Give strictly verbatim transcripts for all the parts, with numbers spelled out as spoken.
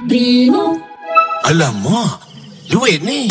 Primo. Alamak, duit ni.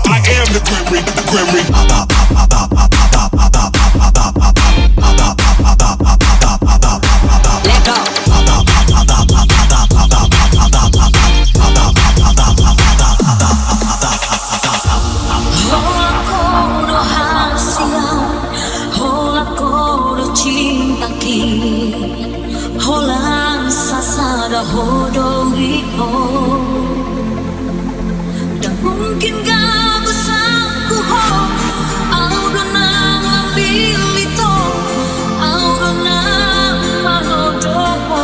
I am the Grim Reaper, the Grim Reaper. Hola koro hasiang, hola koro cinta ki, hola sasada hodo ripo. Dak mungkin ka basaku ho, au do nan mamilih to, au do nan manodo ho.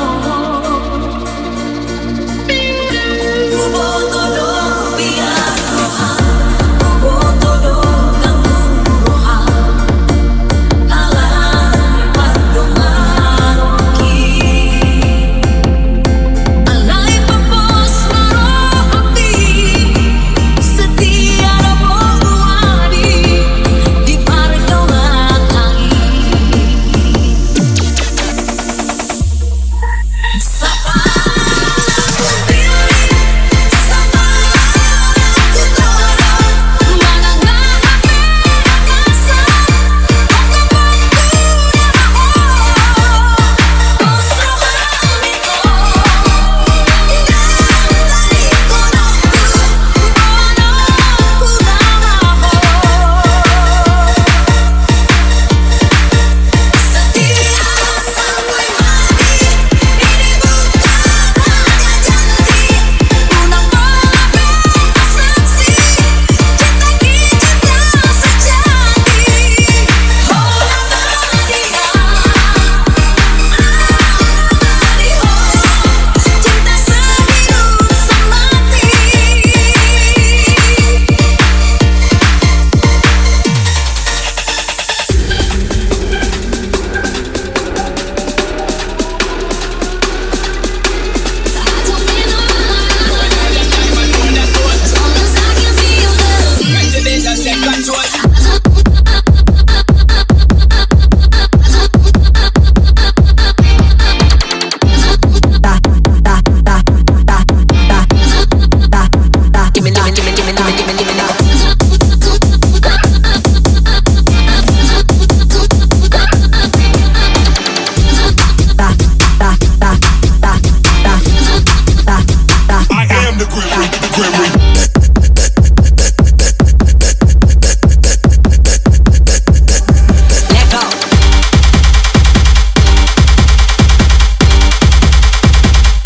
I am the Grim Reaper, the Grim Reaper.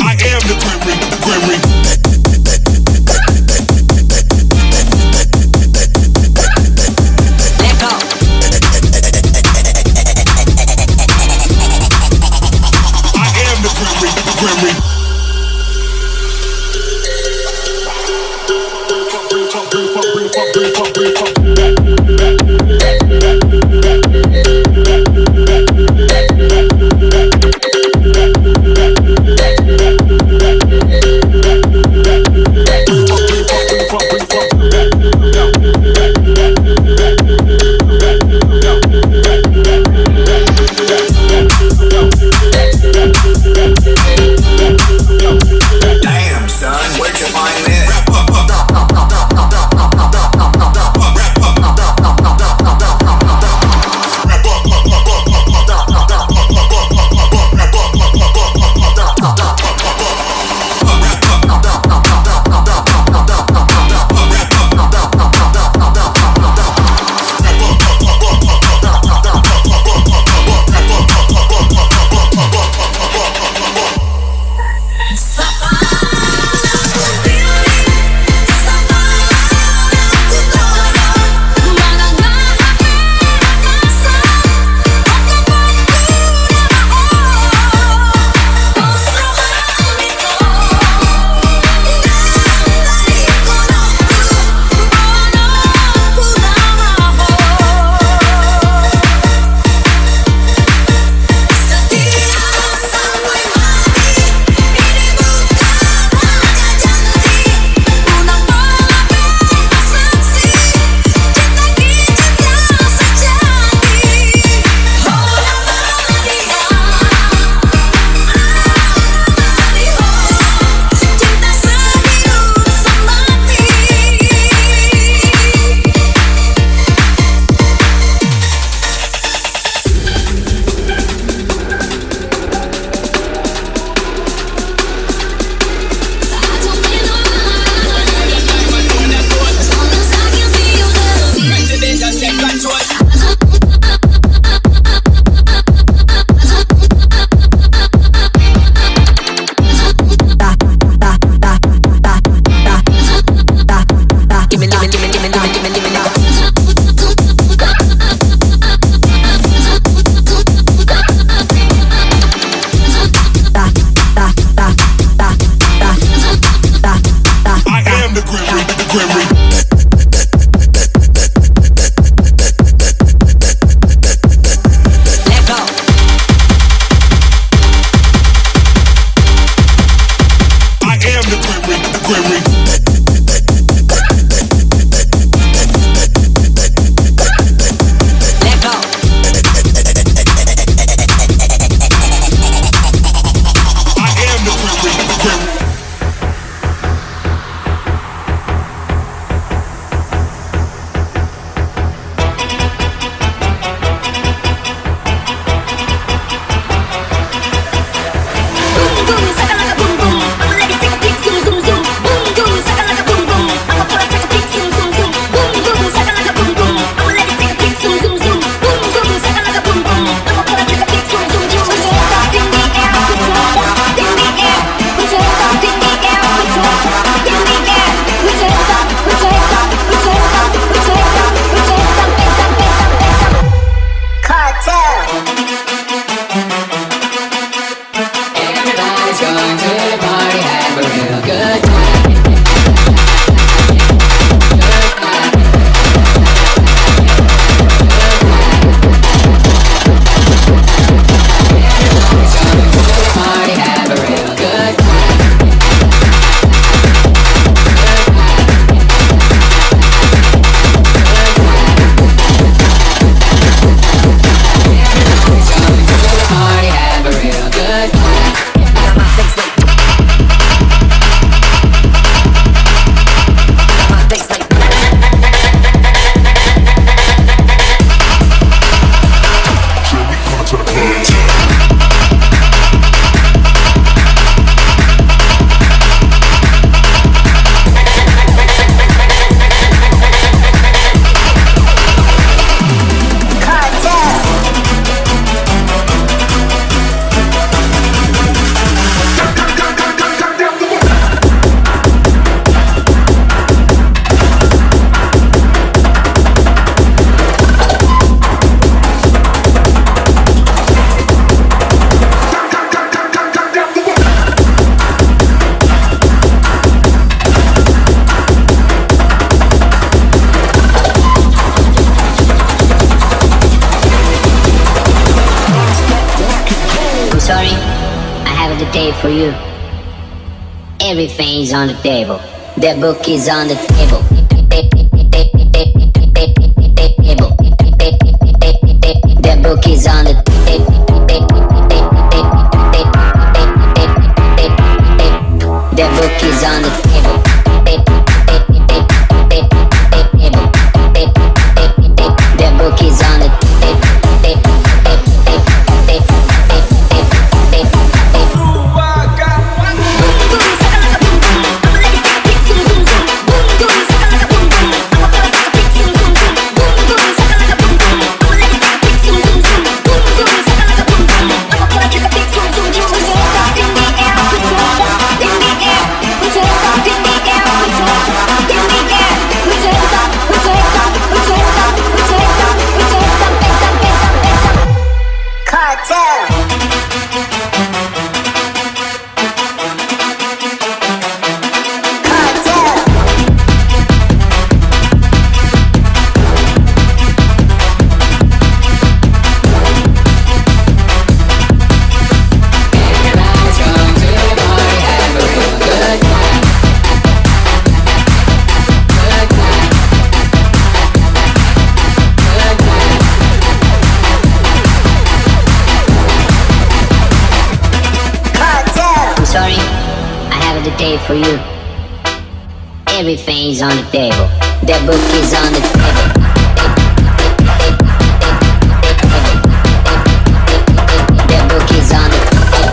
I am the Grim Reaper, the Grim Reaper. I am the Grim Reaper, the Grim Reaper. Damn, son. Kartel. Everybody's going to the party, have a real good time. Everybody's going to the party, have a real good time. Everybody's going to the party, have a real good time. I'm sorry, I have a date for you. Everything's on the table. The book is on the table. Table. The book is on the table. The book is on the table. Table. The book is on the table. Kartel. I'm sorry, I have a date for you. Everything's on the table. The book is on the table. The book is on the table.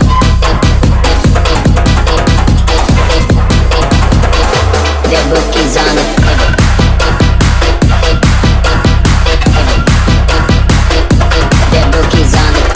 The book is on the table. The book is on the table.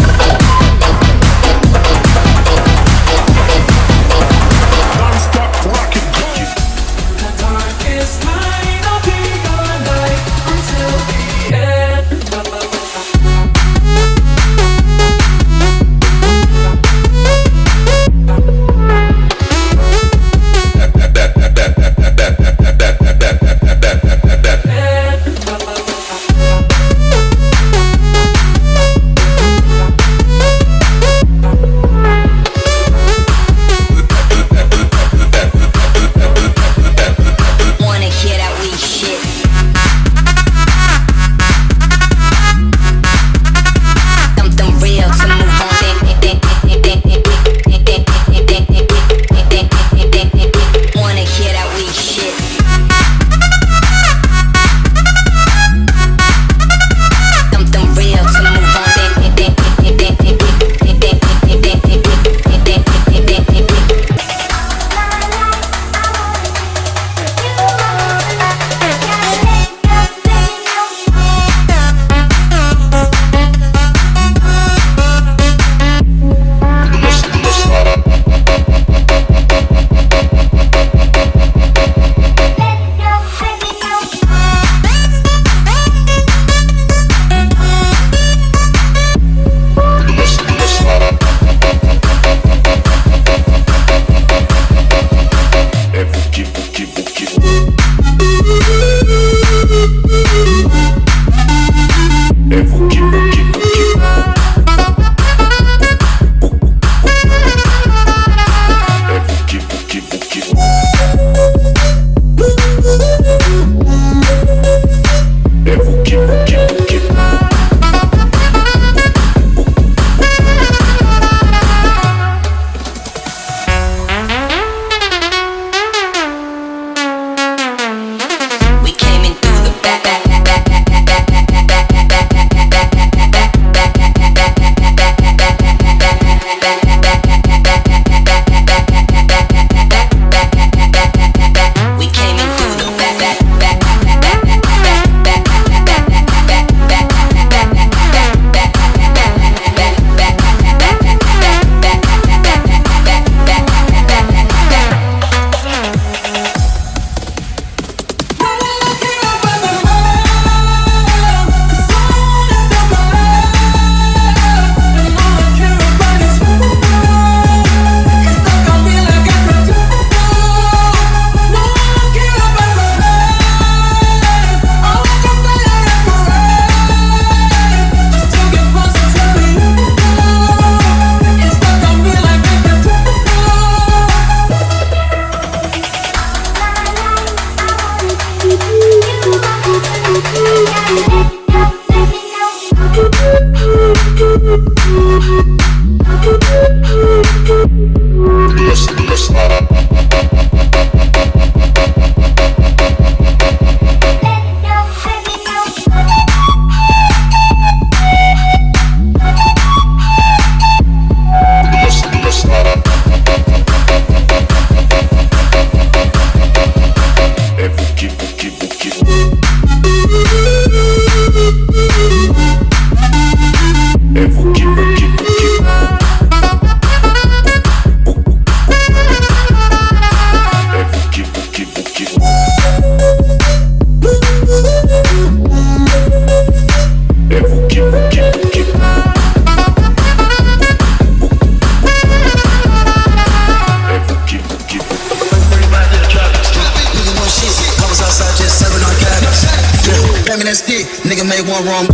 Nigga make one wrong.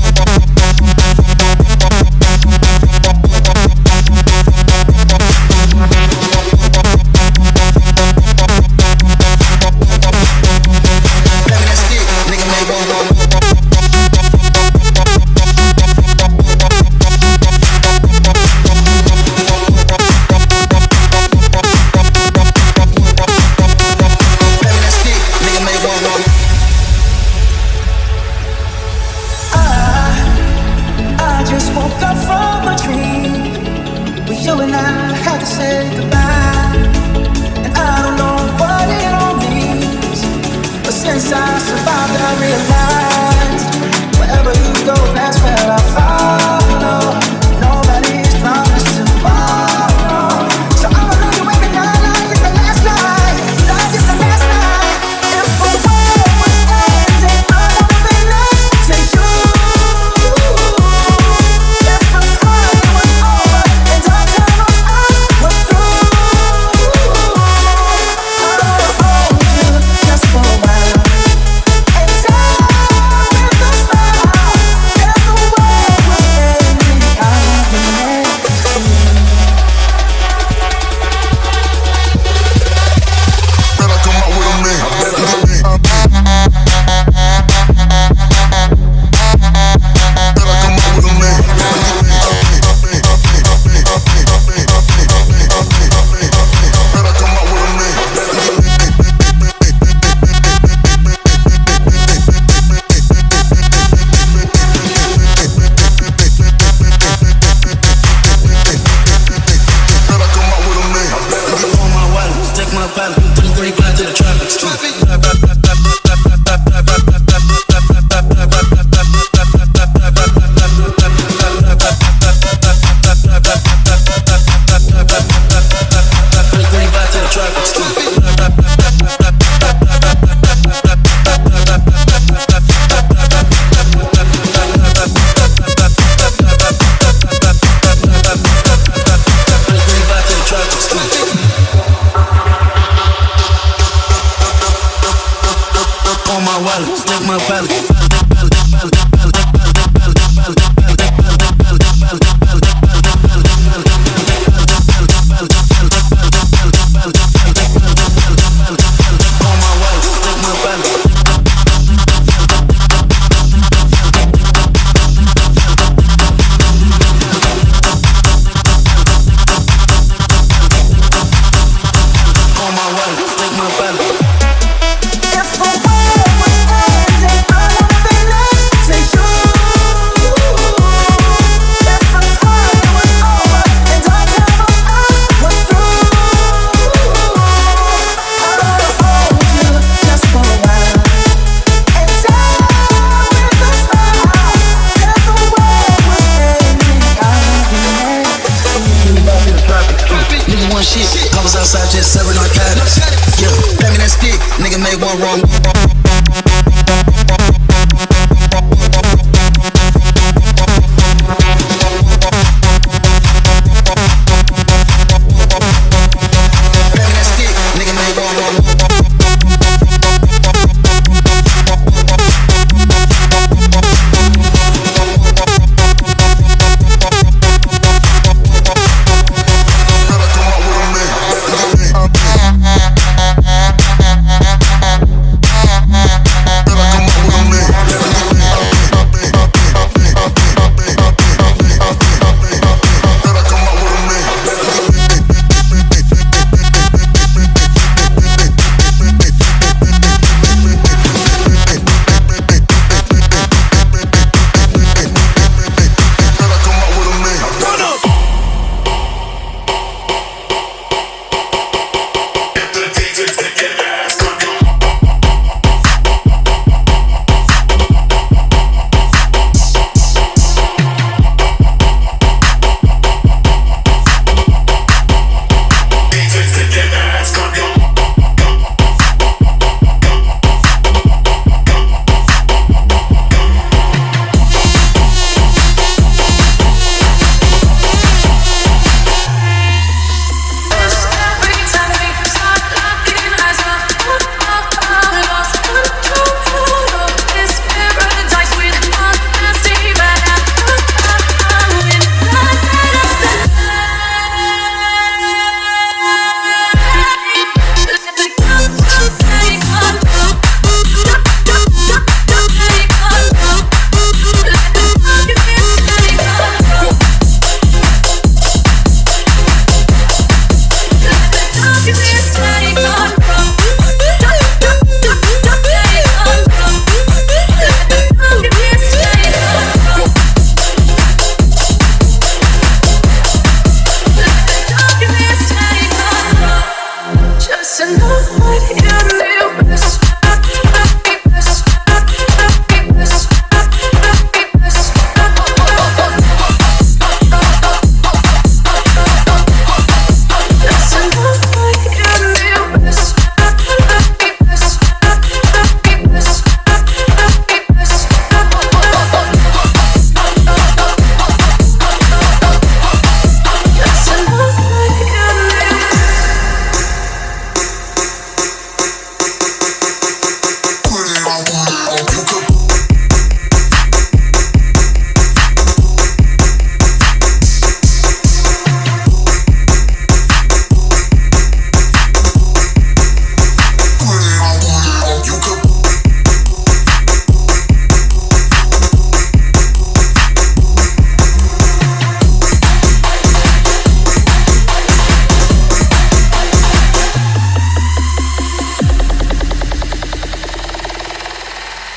Nigga make one wrong. I, I just woke up from a dream where you and I had to say goodbye. And I don't know what it all means, but since I survived, I realized wherever you go, that's where I follow. Nobody's promised tomorrow, so I'ma love you every night like it's the last night, like it's the last night. If the world was ending, I wanna be next to you. If the party was over and our time on earth was through, I'll hold you just for a while and tell with a smile, if the world was ending, I'd be next. Better come out with a man. Better come out with a man. Better come out with a man. On my wallet, take my pilot, twenty-three blind to the traffic. Twenty-three blind to the traffic. On my wallet, take my wallet. On my wallet, take my wallet. If the world was ending, I wanna be next to you. If the party was over and our time on earth was through, I'll hold you just for a while and tell with a smile, if the world was ending, I'd be next. Nigga, one shit, I was outside just serving narcotics. Yeah, back in that stick, nigga made one wrong. Back in that stick, nigga made one wrong.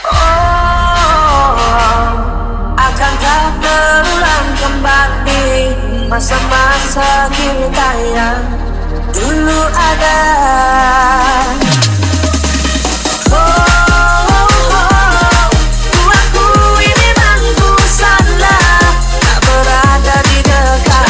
Oh, akan tak terulang kembali masa-masa kita yang dulu ada. Oh, oh, oh, ku akui memang ku salah, tak berada di dekat.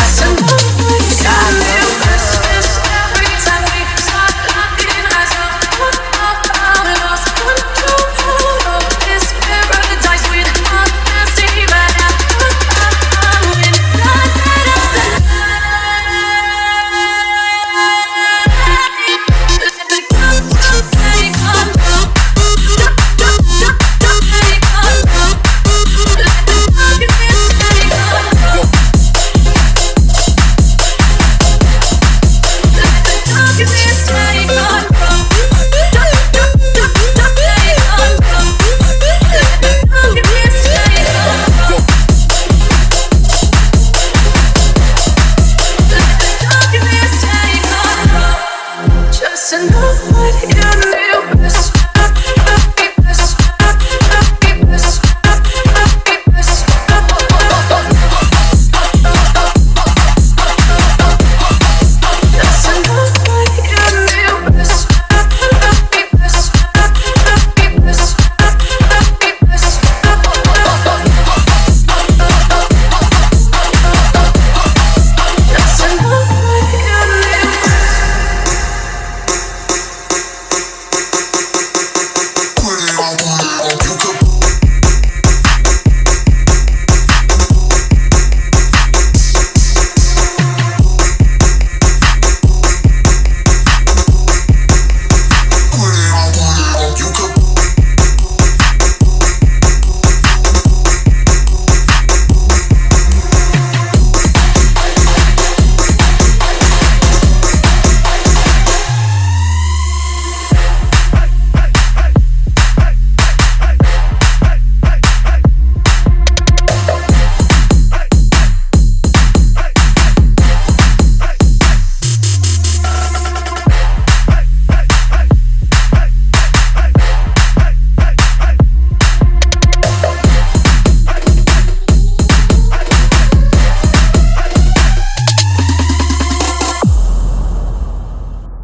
Just enough light in your best.